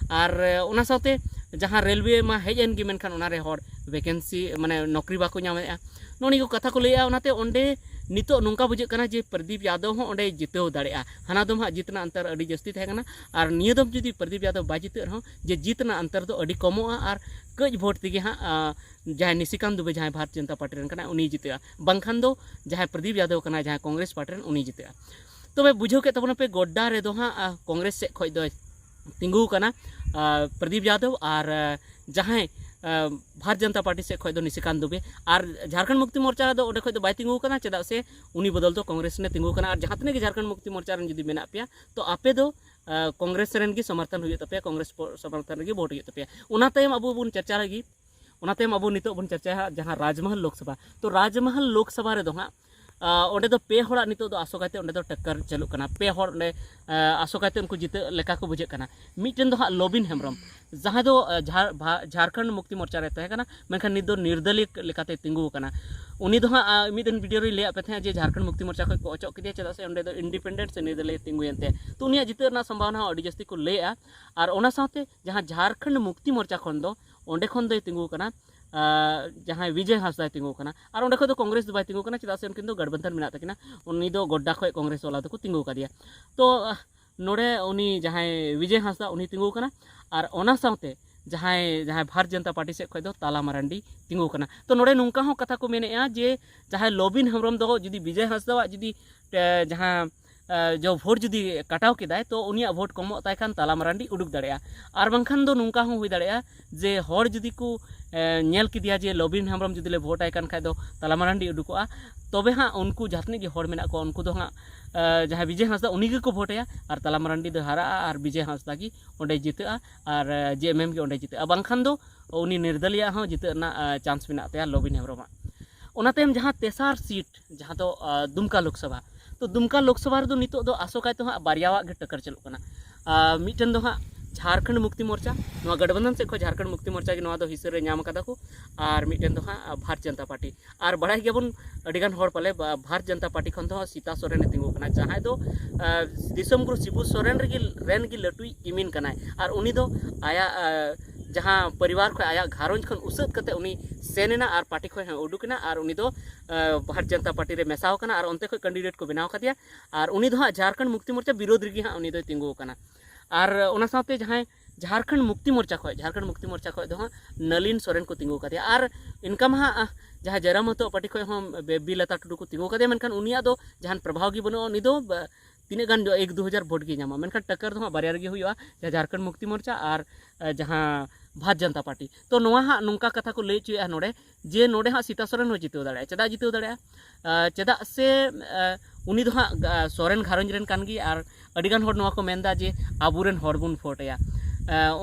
ᱟᱨ, ᱮ, ᱚᱱᱟ ᱥᱟᱶᱛᱮ ᱡᱟᱦᱟᱸ ᱨᱮᱞᱣᱮ ᱢᱟ ᱦᱮᱡ ᱮᱱ ᱜᱮ, ᱢᱮᱱᱠᱷᱟᱱ ᱚᱱᱟᱨᱮ ᱦᱚᱲ ᱵᱷᱮᱠᱮᱱᱥᱤ ᱢᱟᱱᱮ ᱱᱚᱠᱨᱤ ᱵᱟᱠᱚ ᱧᱟᱢᱮᱫᱼᱟ᱾ ᱱᱚᱜᱼᱚ ᱱᱤᱭᱟᱹ ᱠᱚ ᱠᱟᱛᱷᱟ ᱠᱚ ᱞᱟᱹᱭᱮᱫᱼᱟ᱾ ᱚᱱᱟᱛᱮ ᱚᱸᱰᱮ ᱱᱤᱛᱚᱜ ᱱᱚᱝᱠᱟ ᱵᱩᱡᱷᱟᱹᱜ ᱠᱟᱱᱟ ᱡᱮ ᱯᱨᱚᱫᱤᱯ ᱭᱟᱫᱚᱵ ᱦᱚᱸ ᱚᱸᱰᱮ ᱡᱤᱛᱟᱹᱣ ᱫᱟᱲᱮᱭᱟᱜᱼᱟ᱾ ᱦᱟᱱᱟ ᱫᱚᱢ ᱦᱟᱸᱜ ᱡᱤᱛ ᱨᱮᱱᱟᱜ ᱚᱱᱛᱚᱨ ᱟᱹᱰᱤ ᱡᱟᱹᱥᱛᱤ ᱛᱟᱦᱮᱸ ᱠᱟᱱᱟ, ᱟᱨ ᱱᱤᱭᱟᱹ ᱫᱚᱢ ᱡᱩᱫᱤ ᱯᱨᱚᱫᱤᱯ ᱭᱟᱫᱚᱵ ᱵᱟᱭ ᱡᱤᱛᱟᱹᱜ ᱨᱮᱦᱚᱸ, ᱡᱮ ᱡᱤᱛ ᱨᱮᱱᱟᱜ ᱚᱱᱛᱚᱨ ᱫᱚ ᱟᱹᱰᱤ ᱠᱚᱢᱚᱜᱼᱟ, ᱟᱨ ᱠᱟᱹᱡ ᱵᱷᱳᱴ ᱛᱮᱜᱮ ᱦᱟᱸᱜ ᱡᱟᱦᱟᱸᱭ ᱱᱤᱥᱤᱠᱟᱱᱛ ᱫᱩᱵᱮ, ᱡᱟᱦᱟᱸᱭ ᱵᱷᱟᱨᱚᱛ ᱡᱚᱱᱚᱛᱟ ᱯᱟᱨᱴᱤ ᱨᱮᱱ ᱠᱟᱱᱟᱭ, ᱩᱱᱤᱭ ᱡᱤᱛᱟᱹᱜᱼᱟ᱾ ᱵᱟᱝᱠᱷᱟᱱ ᱫᱚ ᱡᱟᱦᱟᱸᱭ ᱯᱨᱚᱫᱤᱯ ᱭᱟᱫᱚᱵ ᱠᱟᱱᱟᱭ, ᱡᱟᱦᱟᱸᱭ ᱠᱚᱝᱜᱨᱮᱥ ᱯᱟᱨᱴᱤ ᱨᱮᱱ, ᱩᱱᱤᱭ ᱡᱤᱛᱟᱹᱜᱼᱟ᱾ ᱛᱚᱵᱮ ᱵᱩᱡᱷᱟᱹᱣ ᱠᱮᱫ ᱛᱟᱵᱚᱱᱟᱯᱮ, ᱜᱚᱰᱰᱟ ᱨᱮᱫᱚ ᱦᱟᱸᱜ ᱠᱚᱝᱜᱨᱮᱥ ᱥᱮᱫ ᱠᱷᱚᱱ ᱫᱚᱭ ᱛᱤᱸᱜᱩ ᱟᱠᱟᱱᱟ ᱯᱨᱚᱫᱤᱯ ᱭᱟᱫᱚᱵ, ᱟᱨ ᱡᱟᱦᱟᱸᱭ ᱵᱷᱟᱨᱚᱛ ᱡᱚᱱᱚᱛᱟ ᱯᱟᱨᱴᱤ ᱥᱮᱫ ᱠᱷᱚᱱ ᱫᱚ ᱱᱤᱥᱤᱠᱟᱱᱛ ᱫᱩᱵᱮ᱾ ᱟᱨ ᱡᱷᱟᱨᱠᱷᱚᱸᱰ ᱢᱩᱠᱛᱤ ᱢᱳᱨᱪᱟ ᱫᱚ ᱚᱸᱰᱮ ᱠᱷᱚᱱ ᱫᱚ ᱵᱟᱭ ᱛᱤᱸᱜᱩ ᱟᱠᱟᱱᱟ, ᱪᱮᱫᱟᱜ ᱥᱮ ᱩᱱᱤ ᱵᱚᱫᱚᱞ ᱫᱚ ᱠᱚᱝᱜᱨᱮᱥ ᱨᱮᱱᱮ ᱛᱤᱸᱜᱩ ᱟᱠᱟᱱᱟ᱾ ᱟᱨ ᱡᱟᱦᱟᱸ ᱛᱤᱱᱟᱹᱜ ᱜᱮ ᱡᱷᱟᱨᱠᱷᱚᱸᱰ ᱢᱩᱠᱛᱤ ᱢᱳᱨᱪᱟ ᱨᱮᱱ ᱡᱩᱫᱤ ᱢᱮᱱᱟᱜ ᱯᱮᱭᱟ, ᱛᱚ ᱟᱯᱮ ᱫᱚ ᱠᱚᱝᱜᱨᱮᱥ ᱨᱮᱱ ᱜᱮ ᱥᱚᱢᱚᱨᱛᱷᱚᱱ ᱦᱩᱭᱩᱜ ᱛᱟᱯᱮᱭᱟ, ᱠᱚᱝᱜᱨᱮᱥ ᱥᱚᱢᱚᱨᱛᱷᱚᱱ ᱨᱮᱜᱮ ᱵᱷᱳᱴ ᱦᱩᱭᱩᱜ ᱛᱟᱯᱮᱭᱟ᱾ ᱚᱱᱟ ᱛᱟᱭᱚᱢ ᱟᱵᱚ ᱵᱚᱱ ᱪᱟᱨᱪᱟ ᱞᱟᱹᱜᱤᱫ ᱚᱱᱟ ᱛᱟᱭᱚᱢ ᱟᱵᱚ ᱱᱤᱛᱚᱜ ᱵᱚᱱ ᱪᱟᱨᱪᱟᱭᱟ ᱡᱟᱦᱟᱸ ᱨᱟᱡᱽᱢᱚᱦᱚᱞ ᱞᱳᱠᱥᱚᱵᱷᱟ᱾ ᱛᱚ ᱨᱟᱡᱽᱢᱚᱦᱚᱞ ᱞᱳᱠᱥᱚᱵᱷᱟ ᱨᱮᱫᱚ ᱦᱟᱸᱜ ᱚᱸᱰᱮ ᱫᱚ ᱯᱮ ᱦᱚᱲᱟᱜ ᱱᱤᱛᱚᱜ ᱫᱚ ᱟᱥᱚᱠᱟᱭᱛᱮ ᱚᱸᱰᱮ ᱫᱚ ᱴᱟᱠᱠᱟᱨ ᱪᱟᱹᱞᱩᱜ ᱠᱟᱱᱟ᱾ ᱯᱮ ᱦᱚᱲ ᱚᱸᱰᱮ ᱟᱥᱚᱠᱟᱭᱛᱮ ᱩᱱᱠᱩ ᱡᱤᱛᱟᱹᱜ ᱞᱮᱠᱟ ᱠᱚ ᱵᱩᱡᱷᱟᱹᱜ ᱠᱟᱱᱟ᱾ ᱢᱤᱫᱴᱮᱱ ᱫᱚ ᱦᱟᱸᱜ ᱞᱚᱵᱤᱱ ᱦᱮᱢᱵᱨᱚᱢ, ᱡᱟᱦᱟᱸᱭ ᱫᱚ ᱡᱷᱟᱨᱠᱷᱚᱸᱰ ᱢᱩᱠᱛᱤ ᱢᱳᱨᱪᱟ ᱨᱮ ᱛᱟᱦᱮᱸ ᱠᱟᱱᱟ, ᱢᱮᱱᱠᱷᱟᱱ ᱱᱤᱛ ᱫᱚ ᱱᱤᱨᱫᱚᱞᱤᱭ ᱞᱮᱠᱟᱛᱮ ᱛᱤᱸᱜᱩ ᱟᱠᱟᱱᱟ᱾ ᱩᱱᱤ ᱫᱚ ᱦᱟᱸᱜ ᱢᱤᱫ ᱫᱤᱱ ᱵᱷᱤᱰᱤᱭᱳ ᱨᱮᱧ ᱞᱟᱹᱭᱟᱫ ᱯᱮ ᱛᱟᱦᱮᱸᱫ ᱡᱮ ᱡᱷᱟᱨᱠᱷᱚᱸᱰ ᱢᱩᱠᱛᱤ ᱢᱳᱨᱪᱟ ᱠᱷᱚᱱ ᱠᱚ ᱚᱪᱚᱜ ᱠᱮᱫᱮᱭᱟ, ᱪᱮᱫᱟᱜ ᱥᱮ ᱚᱸᱰᱮ ᱫᱚ ᱤᱱᱰᱤᱯᱮᱱᱰᱮᱱᱴ ᱥᱮ ᱱᱤᱨᱫᱚᱞᱤᱭ ᱛᱤᱸᱜᱩᱭᱮᱱ ᱛᱮ᱾ ᱛᱚ ᱩᱱᱤᱭᱟᱜ ᱡᱤᱛᱟᱹᱜ ᱨᱮᱱᱟᱜ ᱥᱚᱢᱵᱷᱟᱵᱚᱱᱟ ᱦᱚᱸ ᱟᱹᱰᱤ ᱡᱟᱹᱥᱛᱤ ᱠᱚ ᱞᱟᱹᱭᱮᱫᱼᱟ᱾ ᱟᱨ ᱚᱱᱟ ᱥᱟᱶᱛᱮ ᱡᱟᱦᱟᱸ ᱡᱷᱟᱨᱠᱷᱚᱸᱰ ᱢᱩᱠᱛᱤ ᱢᱳᱨᱪᱟ ᱠᱷᱚᱱ ᱫᱚ ᱚᱸᱰᱮ ᱠᱷᱚᱱ ᱫᱚᱭ ᱛᱤᱸᱜᱩ ᱟᱠᱟᱱᱟ ᱡᱟᱦᱟᱸᱭ ᱵᱤᱡᱚᱭ ᱦᱟᱸᱥᱫᱟᱭ ᱛᱤᱸᱜᱩ ᱟᱠᱟᱱᱟ᱾ ᱟᱨ ᱚᱸᱰᱮ ᱠᱷᱚᱱ ᱫᱚ ᱠᱚᱝᱜᱨᱮᱥ ᱫᱚ ᱵᱟᱭ ᱛᱤᱸᱜᱩ ᱟᱠᱟᱱᱟ, ᱪᱮᱫᱟᱜ ᱥᱮ ᱩᱱᱠᱤᱱ ᱫᱚ ᱜᱟᱴᱵᱟᱱᱫᱷᱟᱱ ᱢᱮᱱᱟᱜ ᱛᱟᱹᱠᱤᱱᱟ᱾ ᱩᱱᱤ ᱫᱚ ᱜᱚᱰᱰᱟ ᱠᱷᱚᱱ ᱠᱚᱝᱜᱨᱮᱥ ᱵᱟᱞᱟ ᱫᱚᱠᱚ ᱛᱤᱸᱜᱩ ᱟᱠᱟᱫᱮᱭᱟ᱾ ᱛᱚ ᱱᱚᱰᱮ ᱩᱱᱤ ᱡᱟᱦᱟᱸᱭ ᱵᱤᱡᱚᱭ ᱦᱟᱸᱥᱫᱟ, ᱩᱱᱤ ᱛᱤᱸᱜᱩ ᱟᱠᱟᱱᱟ᱾ ᱟᱨ ᱚᱱᱟ ᱥᱟᱶᱛᱮ ᱡᱟᱦᱟᱸᱭ ᱡᱟᱦᱟᱸᱭ ᱵᱷᱟᱨᱚᱛ ᱡᱚᱱᱚᱛᱟ ᱯᱟᱨᱴᱤ ᱥᱮᱫ ᱠᱷᱚᱱ ᱫᱚ ᱛᱟᱞᱟ ᱢᱟᱨᱟᱱᱰᱤ ᱛᱤᱸᱜᱩ ᱟᱠᱟᱱᱟ᱾ ᱛᱚ ᱱᱚᱰᱮ ᱱᱚᱝᱠᱟ ᱦᱚᱸ ᱠᱟᱛᱷᱟ ᱠᱚ ᱢᱮᱱᱮᱫᱼᱟ ᱡᱮ ᱡᱟᱦᱟᱸᱭ ᱞᱚᱵᱤᱱ ᱦᱮᱢᱵᱨᱚᱢ ᱫᱚ ᱡᱩᱫᱤ ᱵᱤᱡᱚᱭ ᱦᱟᱸᱥᱫᱟᱣᱟᱜ ᱡᱩᱫᱤ ᱡᱟᱦᱟᱸ ᱡᱚ ᱵᱷᱳᱴ ᱡᱩᱫᱤ ᱠᱟᱴᱟᱣ ᱠᱮᱫᱟᱭ, ᱛᱚ ᱩᱱᱤᱭᱟᱜ ᱵᱷᱳᱴ ᱠᱚᱢᱚᱜ ᱛᱟᱭ ᱠᱷᱟᱱ ᱛᱟᱞᱟ ᱢᱟᱨᱟᱱᱰᱤ ᱩᱰᱩᱠ ᱫᱟᱲᱮᱭᱟᱜᱼᱟ᱾ ᱟᱨ ᱵᱟᱝᱠᱷᱟᱱ ᱫᱚ ᱱᱚᱝᱠᱟ ᱦᱚᱸ ᱦᱩᱭ ᱫᱟᱲᱮᱭᱟᱜᱼᱟ ᱡᱮ ᱦᱚᱲ ᱡᱩᱫᱤ ᱠᱚ ᱧᱮᱞ ᱠᱮᱫᱮᱭᱟ ᱡᱮ ᱞᱚᱵᱤᱱ ᱦᱮᱢᱵᱨᱚᱢ ᱡᱩᱫᱤ ᱞᱮ ᱵᱷᱳᱴ ᱟᱭ ᱠᱟᱱ ᱠᱷᱟᱡ ᱫᱚ ᱛᱟᱞᱟ ᱢᱟᱨᱟᱱᱰᱤ ᱩᱰᱩᱠᱚᱜᱼᱟ, ᱛᱚᱵᱮ ᱦᱟᱸᱜ ᱩᱱᱠᱩ ᱡᱟᱦᱟᱸ ᱛᱤᱱᱟᱹᱜ ᱜᱮ ᱦᱚᱲ ᱢᱮᱱᱟᱜ ᱠᱚᱣᱟ, ᱩᱱᱠᱩ ᱫᱚ ᱦᱟᱸᱜ ᱡᱟᱦᱟᱸᱭ ᱵᱤᱡᱚᱭ ᱦᱟᱸᱥᱫᱟ, ᱩᱱᱤ ᱜᱮᱠᱚ ᱵᱷᱳᱴ ᱟᱭᱟ᱾ ᱟᱨ ᱛᱟᱞᱟ ᱢᱟᱨᱟᱱᱰᱤ ᱫᱚ ᱦᱟᱨᱟᱜᱼᱟ ᱟᱨ ᱵᱤᱡᱚᱭ ᱦᱟᱸᱥᱫᱟ ᱜᱮ ᱚᱸᱰᱮ ᱡᱤᱛᱟᱹᱜᱼᱟ, ᱟᱨ ᱡᱮ ᱮᱢ ᱮᱢ ᱜᱮ ᱚᱸᱰᱮ ᱡᱤᱛᱟᱹᱜᱼᱟ᱾ ᱵᱟᱝᱠᱷᱟᱱ ᱫᱚ ᱩᱱᱤ ᱱᱤᱨᱫᱟᱞᱤᱭᱟᱜ ᱦᱚᱸ ᱡᱤᱛᱟᱹᱜ ᱨᱮᱱᱟᱜ ᱪᱟᱱᱥ ᱢᱮᱱᱟᱜ ᱛᱟᱭᱟ, ᱞᱚᱵᱤᱱ ᱦᱮᱢᱵᱨᱚᱢᱟᱜ᱾ ᱚᱱᱟ ᱛᱟᱭᱚᱢ ᱡᱟᱦᱟᱸ ᱛᱮᱥᱟᱨ ᱥᱤᱴ, ᱡᱟᱦᱟᱸ ᱫᱚ ᱫᱩᱢᱠᱟ ᱞᱳᱠᱥᱚᱵᱷᱟ, ᱛᱚ ᱫᱩᱢᱠᱟ ᱞᱳᱠᱥᱚᱵᱷᱟ ᱨᱮᱫᱚ ᱱᱤᱛᱚᱜ ᱫᱚ ᱟᱥᱚᱠᱟᱭ ᱛᱮ ᱦᱟᱸᱜ ᱵᱟᱨᱭᱟᱣᱟᱜ ᱜᱮ ᱴᱟᱠᱟᱨ ᱪᱟᱹᱞᱩᱜ ᱠᱟᱱᱟ᱾ ᱢᱤᱫᱴᱮᱱ ᱫᱚ ᱦᱟᱸᱜ ᱡᱷᱟᱨᱠᱷᱚᱸᱰ ᱢᱩᱠᱛᱤ ᱢᱳᱨᱪᱟ, ᱱᱚᱣᱟ ᱜᱟᱴᱵᱟᱱᱫᱷᱚᱱ ᱥᱮᱫ ᱠᱷᱚᱱ ᱡᱷᱟᱨᱠᱷᱚᱸᱰ ᱢᱩᱠᱛᱤ ᱢᱳᱨᱪᱟ ᱜᱮ ᱱᱚᱣᱟ ᱫᱚ ᱦᱤᱥᱟᱹ ᱨᱮ ᱧᱟᱢ ᱠᱟᱫᱟ ᱠᱚ, ᱟᱨ ᱢᱤᱫᱴᱮᱱ ᱫᱚ ᱦᱟᱸᱜ ᱵᱷᱟᱨᱚᱛ ᱡᱚᱱᱚᱛᱟ ᱯᱟᱨᱴᱤ᱾ ᱟᱨ ᱵᱟᱲᱟᱭ ᱜᱮᱭᱟᱵᱚᱱ ᱟᱹᱰᱤᱜᱟᱱ ᱦᱚᱲ ᱯᱟᱞᱮ ᱵᱷᱟᱨᱚᱛ ᱡᱚᱱᱚᱛᱟ ᱯᱟᱨᱴᱤ ᱠᱷᱚᱱ ᱫᱚ ᱥᱤᱛᱟ ᱥᱚᱨᱮᱱᱮ ᱛᱤᱸᱜᱩ ᱠᱟᱱᱟ, ᱡᱟᱦᱟᱸᱭ ᱫᱚ ᱫᱤᱥᱚᱢ ᱜᱩᱨᱩ ᱥᱤᱵᱩ ᱥᱚᱨᱮᱱ ᱨᱮᱜᱮ ᱨᱮᱱ ᱜᱮ ᱞᱟᱹᱴᱩᱭᱤᱡ ᱠᱤᱢᱤᱱ ᱠᱟᱱᱟᱭ᱾ ᱟᱨ ᱩᱱᱤ ᱫᱚ ᱟᱭᱟᱜ ᱡᱟᱦᱟᱸ ᱯᱚᱨᱤᱵᱟᱨ ᱠᱷᱚᱱ, ᱟᱭᱟᱜ ᱜᱷᱟᱨᱚᱸᱡᱽ ᱠᱷᱚᱱ ᱩᱥᱟᱹᱫ ᱠᱟᱛᱮ ᱩᱱᱤ ᱥᱮᱱ ᱮᱱᱟ ᱟᱨ ᱯᱟᱨᱴᱤ ᱠᱷᱚᱱ ᱦᱚᱸ ᱩᱰᱩᱠ ᱮᱱᱟ ᱟᱨ ᱩᱱᱤ ᱫᱚ ᱵᱷᱟᱨᱚᱛ ᱡᱚᱱᱚᱛᱟ ᱯᱟᱨᱴᱤ ᱨᱮ ᱢᱮᱥᱟᱣ ᱟᱠᱟᱱᱟ ᱟᱨ ᱚᱱᱛᱮ ᱠᱷᱚᱱ ᱠᱮᱱᱰᱤᱰᱮᱴ ᱠᱚ ᱵᱮᱱᱟᱣ ᱠᱟᱫᱮᱭᱟ᱾ ᱟᱨ ᱩᱱᱤ ᱫᱚ ᱦᱟᱸᱜ ᱡᱷᱟᱨᱠᱷᱚᱸᱰ ᱢᱩᱠᱛᱤ ᱢᱳᱨᱪᱟ ᱵᱤᱨᱳᱫᱷ ᱨᱮᱜᱮ ᱦᱟᱸᱜ ᱩᱱᱤ ᱫᱚᱭ ᱛᱤᱸᱜᱩ ᱟᱠᱟᱱᱟ᱾ ᱟᱨ ᱚᱱᱟ ᱥᱟᱶᱛᱮ ᱡᱟᱦᱟᱸᱭ ᱡᱷᱟᱨᱠᱷᱚᱸᱰ ᱢᱩᱠᱛᱤ ᱢᱳᱨᱪᱟ ᱠᱷᱚᱱ, ᱡᱷᱟᱨᱠᱷᱚᱸᱰ ᱢᱩᱠᱛᱤ ᱢᱳᱨᱪᱟ ᱠᱷᱚᱱ ᱫᱚ ᱦᱟᱸᱜ ᱱᱟᱞᱤᱱ ᱥᱚᱨᱮᱱ ᱠᱚ ᱛᱤᱸᱜᱩ ᱟᱠᱟᱫᱮᱭᱟ᱾ ᱟᱨ ᱤᱱᱠᱟ ᱢᱟ ᱦᱟᱸᱜ ᱡᱟᱦᱟᱸ ᱡᱟᱭᱨᱟᱢ ᱢᱟᱹᱛᱩᱣᱟᱜ ᱯᱟᱨᱴᱤ ᱠᱷᱚᱱ ᱦᱚᱸ ᱵᱮᱵᱤ ᱞᱟᱛᱟ ᱴᱩᱰᱩ ᱠᱚ ᱛᱤᱸᱜᱩ ᱟᱠᱟᱫᱮᱭᱟ, ᱢᱮᱱᱠᱷᱟᱱ ᱩᱱᱤᱭᱟᱜ ᱫᱚ ᱡᱟᱦᱟᱱ ᱯᱨᱚᱵᱷᱟᱣ ᱜᱮ ᱵᱟᱹᱱᱩᱜᱼᱟ᱾ ᱩᱱᱤ ᱫᱚ ᱛᱤᱱᱟᱹᱜ ᱜᱟᱱ ᱮᱠ ᱫᱩ ᱦᱟᱡᱟᱨ ᱵᱷᱳᱴ ᱜᱮ ᱧᱟᱢᱟ, ᱢᱮᱱᱠᱷᱟᱱ ᱴᱟᱠᱠᱟᱨ ᱫᱚ ᱦᱟᱸᱜ ᱵᱟᱨᱭᱟ ᱨᱮᱜᱮ ᱦᱩᱭᱩᱜᱼᱟ, ᱡᱟᱦᱟᱸ ᱡᱷᱟᱨᱠᱷᱚᱸᱰ ᱢᱩᱠᱛᱤ ᱢᱳᱨᱪᱟ ᱟᱨ ᱡᱟᱦᱟᱸ ᱵᱷᱟᱨᱚᱛ ᱡᱚᱱᱚᱛᱟ ᱯᱟᱨᱴᱤ᱾ ᱛᱚ ᱱᱚᱣᱟ ᱦᱟᱸᱜ ᱱᱚᱝᱠᱟ ᱠᱟᱛᱷᱟ ᱠᱚ ᱞᱟᱹᱭ ᱦᱚᱪᱚᱭᱮᱫᱼᱟ ᱱᱚᱰᱮ, ᱡᱮ ᱱᱚᱰᱮ ᱦᱟᱸᱜ ᱥᱤᱛᱟ ᱥᱚᱨᱮᱱ ᱦᱚᱸ ᱡᱤᱛᱟᱹᱣ ᱫᱟᱲᱮᱭᱟᱜᱼᱟ᱾ ᱪᱮᱫᱟᱜ ᱡᱤᱛᱟᱹᱣ ᱫᱟᱲᱮᱭᱟᱜᱼᱟ? ᱪᱮᱫᱟᱜ ᱥᱮ ᱩᱱᱤ ᱫᱚ ᱦᱟᱸᱜ ᱥᱚᱨᱮᱱ ᱜᱷᱟᱨᱚᱸᱡᱽ ᱨᱮᱱ ᱠᱟᱱ ᱜᱮ, ᱟᱨ ᱟᱹᱰᱤᱜᱟᱱ ᱦᱚᱲ ᱱᱚᱣᱟ ᱠᱚ ᱢᱮᱱᱫᱟ ᱡᱮ ᱟᱵᱚᱨᱮᱱ ᱦᱚᱲ ᱵᱚᱱ ᱵᱷᱳᱴ ᱟᱭᱟ᱾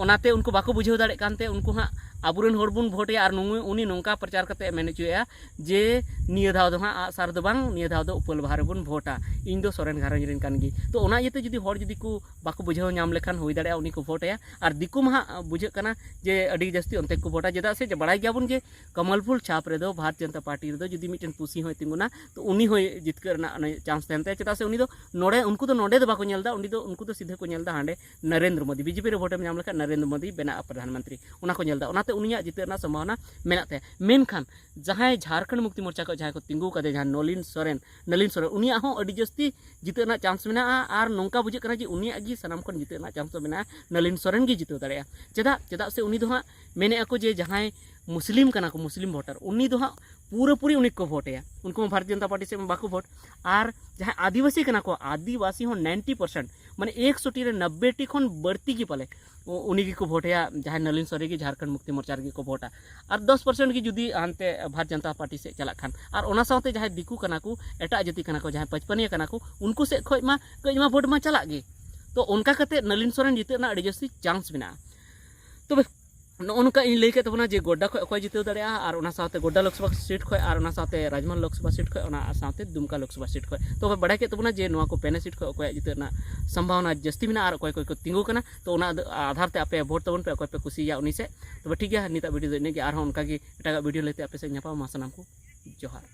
ᱚᱱᱟᱛᱮ ᱩᱱᱠᱩ ᱵᱟᱠᱚ ᱵᱩᱡᱷᱟᱹᱣ ᱫᱟᱲᱮᱭᱟᱜ ᱠᱟᱱᱛᱮ ᱩᱱᱠᱩ ᱦᱟᱸᱜ ᱟᱵᱚᱨᱮᱱ ᱦᱚᱲ ᱵᱚᱱ ᱵᱷᱳᱴ ᱟᱭᱟ, ᱟᱨ ᱱᱩᱭ, ᱩᱱᱤ ᱱᱚᱝᱠᱟ ᱯᱨᱚᱪᱟᱨ ᱠᱟᱛᱮ ᱢᱮᱱ ᱦᱚᱪᱚᱭᱮᱫᱼᱟ ᱡᱮ ᱱᱤᱭᱟᱹ ᱫᱷᱟᱣ ᱫᱚ ᱦᱟᱸᱜ ᱟᱜᱼᱥᱟᱨ ᱫᱚ ᱵᱟᱝ, ᱱᱤᱭᱟᱹ ᱫᱷᱟᱣ ᱫᱚ ᱩᱯᱟᱹᱞ ᱵᱟᱦᱟ ᱨᱮᱵᱚᱱ ᱵᱷᱳᱴᱟ, ᱤᱧ ᱫᱚ ᱥᱚᱨᱮᱱ ᱜᱷᱟᱨᱚᱸᱡᱽ ᱨᱮᱱ ᱠᱟᱱ ᱜᱮ᱾ ᱛᱚ ᱚᱱᱟ ᱤᱭᱟᱹᱛᱮ ᱡᱩᱫᱤ ᱦᱚᱲ ᱡᱩᱫᱤ ᱠᱚ ᱵᱟᱠᱚ ᱵᱩᱡᱷᱟᱹᱣ ᱧᱟᱢ ᱞᱮᱠᱷᱟᱱ ᱦᱩᱭ ᱫᱟᱲᱮᱭᱟᱜᱼᱟ ᱩᱱᱤ ᱠᱚ ᱵᱷᱳᱴ ᱟᱭᱟ᱾ ᱟᱨ ᱫᱤᱠᱩ ᱢᱟ ᱦᱟᱸᱜ ᱵᱩᱡᱷᱟᱹᱜ ᱠᱟᱱᱟ ᱡᱮ ᱟᱹᱰᱤ ᱡᱟᱹᱥᱛᱤ ᱚᱱᱛᱮ ᱜᱮᱠᱚ ᱵᱷᱳᱴᱟ, ᱪᱮᱫᱟᱜ ᱥᱮ ᱵᱟᱲᱟᱭ ᱜᱮᱭᱟᱵᱚᱱ ᱡᱮ ᱠᱚᱢᱚᱞᱯᱩᱨ ᱪᱷᱟᱯ ᱨᱮᱫᱚ ᱵᱷᱟᱨᱚᱛ ᱡᱚᱱᱚᱛᱟ ᱯᱟᱨᱴᱤ ᱨᱮᱫᱚ ᱡᱩᱫᱤ ᱢᱤᱫᱴᱮᱱ ᱯᱩᱥᱤ ᱦᱚᱸᱭ ᱛᱤᱸᱜᱩᱱᱟ ᱛᱚ ᱩᱱᱤ ᱦᱚᱸᱭ ᱡᱤᱛᱠᱟᱹᱨ ᱨᱮᱱᱟᱜ ᱪᱟᱱᱥ ᱛᱟᱦᱮᱱ ᱛᱟᱭᱟ᱾ ᱪᱮᱫᱟᱜ ᱥᱮ ᱩᱱᱤ ᱫᱚ ᱱᱚᱰᱮ, ᱩᱱᱠᱩ ᱫᱚ ᱱᱚᱰᱮ ᱫᱚ ᱵᱟᱠᱚ ᱧᱮᱞ ᱮᱫᱟ, ᱩᱱᱤ ᱫᱚ, ᱩᱱᱠᱩ ᱫᱚ ᱥᱤᱫᱷᱟᱹ ᱠᱚ ᱧᱮᱞ ᱮᱫᱟ ᱦᱟᱸᱰᱮ ᱱᱚᱨᱮᱱᱫᱨᱚ ᱢᱳᱫᱤ, ᱵᱤᱡᱮᱯᱤ ᱨᱮ ᱵᱷᱳᱴᱮᱢ ᱧᱟᱢ ᱞᱮᱠᱷᱟᱱ ᱱᱚᱨᱮᱱᱫᱨᱚ ᱢᱳᱫᱤ ᱵᱮᱱᱟᱜᱼᱟ ᱯᱨᱚᱫᱷᱟᱱ ᱢᱚᱱᱛᱨᱤ, ᱚᱱᱟ ᱠᱚ ᱧᱮᱞ ᱮᱫᱟ᱾ ᱚᱱᱟᱛᱮ ᱩᱱᱤᱭᱟᱜ ᱡᱤᱛᱟᱹ ᱨᱮᱱᱟᱜ ᱥᱚᱢᱵᱷᱟᱵᱚᱱᱟ ᱢᱮᱱᱟᱜ ᱛᱟᱭᱟ᱾ ᱢᱮᱱᱠᱷᱟᱱ ᱡᱟᱦᱟᱸᱭ ᱡᱷᱟᱨᱠᱷᱚᱸᱰ ᱢᱩᱠᱛᱤ ᱢᱳᱨᱪᱟ ᱠᱷᱚᱱ ᱡᱟᱦᱟᱸᱭ ᱠᱚ ᱛᱤᱸᱜᱩ ᱠᱟᱫᱮᱭᱟ, ᱡᱟᱦᱟᱸ ᱱᱚᱞᱤᱱ ᱥᱚᱨᱮᱱ, ᱱᱚᱞᱤᱱ ᱥᱚᱨᱮᱱ, ᱩᱱᱤᱭᱟᱜ ᱦᱚᱸ ᱟᱹᱰᱤ ᱡᱟᱹᱥᱛᱤ ᱡᱤᱛᱟᱹ ᱨᱮᱱᱟᱜ ᱪᱟᱱᱥ ᱢᱮᱱᱟᱜᱼᱟ᱾ ᱟᱨ ᱱᱚᱝᱠᱟ ᱵᱩᱡᱷᱟᱹᱜ ᱠᱟᱱᱟ ᱡᱮ ᱩᱱᱤᱭᱟᱜ ᱜᱮ ᱥᱟᱱᱟᱢ ᱠᱷᱚᱱ ᱡᱤᱛᱟᱹ ᱨᱮᱱᱟᱜ ᱪᱟᱱᱥ ᱫᱚ ᱢᱮᱱᱟᱜᱼᱟ, ᱱᱚᱞᱤᱱ ᱥᱚᱨᱮᱱ ᱜᱮ ᱡᱤᱛᱟᱹᱣ ᱫᱟᱲᱮᱭᱟᱜᱼᱟ᱾ ᱪᱮᱫᱟᱜ? ᱪᱮᱫᱟᱜ ᱥᱮ ᱩᱱᱤ ᱫᱚ ᱦᱟᱸᱜ ᱢᱮᱱᱮᱫᱼᱟ ᱠᱚ ᱡᱮ ᱡᱟᱦᱟᱸᱭ ᱢᱩᱥᱞᱤᱢ ᱠᱟᱱᱟ ᱠᱚ, ᱢᱩᱥᱞᱤᱢ ᱵᱷᱳᱴᱟᱨ, ᱩᱱᱤ ᱫᱚ ᱦᱟᱸᱜ ᱯᱩᱨᱟᱹᱯᱩᱨᱤ ᱩᱱᱤ ᱠᱚ ᱵᱷᱳᱴ ᱮᱭᱟ᱾ ᱩᱱᱠᱩ ᱢᱟ ᱵᱷᱟᱨᱚᱛ ᱡᱚᱱᱚᱛᱟ ᱯᱟᱨᱴᱤ ᱥᱮᱫ ᱢᱟ ᱵᱟᱠᱚ ᱵᱷᱳᱴ᱾ ᱟᱨ ᱡᱟᱦᱟᱸᱭ ᱟᱹᱫᱤᱵᱟᱹᱥᱤ ᱠᱟᱱᱟ ᱠᱚ, ᱟᱹᱫᱤᱵᱟᱹᱥᱤ ᱦᱚᱸ ᱱᱟᱭᱤᱱᱴᱤ ᱯᱟᱨᱥᱮᱱᱴ, ᱢᱟᱱᱮ ᱮᱠᱥᱚ ᱴᱤ ᱨᱮ ᱱᱚᱵᱵᱳᱭ ᱴᱤ ᱠᱷᱚᱱ ᱵᱟᱹᱲᱛᱤ ᱜᱮ ᱯᱟᱞᱮ ᱩ-, ᱩᱱᱤ ᱜᱮᱠᱚ ᱵᱷᱳᱴ ᱮᱭᱟ, ᱡᱟᱦᱟᱸᱭ ᱱᱚᱞᱤᱱ ᱥᱚᱨᱮᱱ ᱜᱮ ᱡᱷᱟᱨᱠᱷᱚᱸᱰ ᱢᱩᱠᱛᱤ ᱢᱳᱨᱪᱟ ᱨᱮᱜᱮ ᱠᱚ ᱵᱷᱳᱴᱟ᱾ ᱟᱨ ᱫᱚᱥ ᱯᱟᱨᱥᱮᱱᱴ ᱜᱮ ᱡᱩᱫᱤ ᱦᱟᱱᱛᱮ ᱵᱷᱟᱨᱚᱛ ᱡᱚᱱᱚᱛᱟ ᱯᱟᱨᱴᱤ ᱥᱮᱫ ᱪᱟᱞᱟᱜ ᱠᱷᱟᱱ, ᱟᱨ ᱚᱱᱟ ᱥᱟᱶᱛᱮ ᱡᱟᱦᱟᱸᱭ ᱫᱤᱠᱩ ᱠᱟᱱᱟ ᱠᱚ, ᱮᱴᱟᱜ ᱡᱟᱹᱛᱤ ᱠᱟᱱᱟ ᱠᱚ, ᱡᱟᱦᱟᱸᱭ ᱯᱟᱸᱪᱯᱟᱱᱤᱭᱟᱹ ᱠᱟᱱᱟ ᱠᱚ, ᱩᱱᱠᱩ ᱥᱮᱫ ᱠᱷᱚᱱ ᱢᱟ ᱠᱟᱹᱡ ᱢᱟ ᱵᱷᱳᱴ ᱢᱟ ᱪᱟᱞᱟᱜ ᱜᱮ᱾ ᱛᱚ ᱚᱱᱠᱟ ᱠᱟᱛᱮ ᱱᱚᱞᱤᱱ ᱥᱚᱨᱮᱱ ᱡᱤᱛᱟᱹᱜ ᱨᱮᱱᱟᱜ ᱟᱹᱰᱤ ᱡᱟᱹᱥᱛᱤ ᱪᱟᱱᱥ ᱢᱮᱱᱟᱜᱼᱟ᱾ ᱛᱚᱵᱮ ᱱᱚᱜᱼᱚ ᱱᱚᱝᱠᱟ ᱤᱧ ᱞᱟᱹᱭ ᱠᱮᱫ ᱛᱟᱵᱚᱱᱟ ᱡᱮ ᱜᱚᱰᱰᱟ ᱠᱷᱚᱱ ᱚᱠᱚᱭ ᱡᱤᱛᱟᱹᱣ ᱫᱟᱲᱮᱭᱟᱜᱼᱟ, ᱟᱨ ᱚᱱᱟ ᱥᱟᱶᱛᱮ ᱜᱚᱰᱰᱟ ᱞᱳᱠᱥᱚᱵᱷᱟ ᱥᱤᱴ ᱠᱷᱚᱱ, ᱟᱨ ᱚᱱᱟ ᱥᱟᱶᱛᱮ ᱨᱟᱡᱽᱢᱟᱞ ᱞᱳᱠᱥᱚᱵᱷᱟ ᱥᱤᱴ ᱠᱷᱚᱱ, ᱚᱱᱟ ᱥᱟᱶᱛᱮ ᱫᱩᱢᱠᱟ ᱞᱳᱠᱥᱚᱵᱷᱟ ᱥᱤᱴ ᱠᱷᱚᱱ᱾ ᱛᱚᱵᱮ ᱵᱟᱲᱟᱭ ᱠᱮᱫ ᱛᱟᱵᱚᱱᱟ ᱡᱮ ᱱᱚᱣᱟ ᱠᱚ ᱯᱮᱱᱮ ᱥᱤᱴ ᱠᱷᱚᱱ ᱚᱠᱚᱭᱟᱜ ᱡᱤᱛᱟᱹᱜ ᱨᱮᱱᱟᱜ ᱥᱚᱢᱵᱷᱟᱵᱚᱱᱟ ᱡᱟᱹᱥᱛᱤ ᱢᱮᱱᱟᱜᱼᱟ ᱟᱨ ᱚᱠᱚᱭ ᱚᱠᱚᱭ ᱠᱚ ᱛᱤᱸᱜᱩ ᱠᱟᱱᱟ, ᱛᱚ ᱚᱱᱟ ᱟᱫᱷᱟᱨ ᱛᱮ ᱟᱯᱮ ᱵᱷᱳᱴ ᱛᱟᱵᱚᱱ ᱯᱮ ᱚᱠᱚᱭ ᱯᱮ ᱠᱩᱥᱤᱭᱟᱜᱼᱟ ᱩᱱᱤ ᱥᱮᱫ᱾ ᱛᱚᱵᱮ ᱴᱷᱤᱠ ᱜᱮᱭᱟ, ᱱᱤᱛᱟᱜ ᱵᱷᱤᱰᱤᱭᱳ ᱫᱚ ᱤᱱᱟᱹᱜ ᱜᱮ, ᱟᱨᱦᱚᱸ ᱚᱱᱠᱟ ᱜᱮ ᱮᱴᱟᱜᱟᱜ ᱵᱷᱤᱰᱤᱭᱳ ᱞᱟᱹᱭᱛᱮ ᱟᱯᱮ ᱥᱮᱫ ᱧᱟᱯᱟᱢᱟ᱾ ᱢᱟ ᱥᱟᱱᱟᱢ ᱠᱚ ᱡᱚᱦᱟᱨ᱾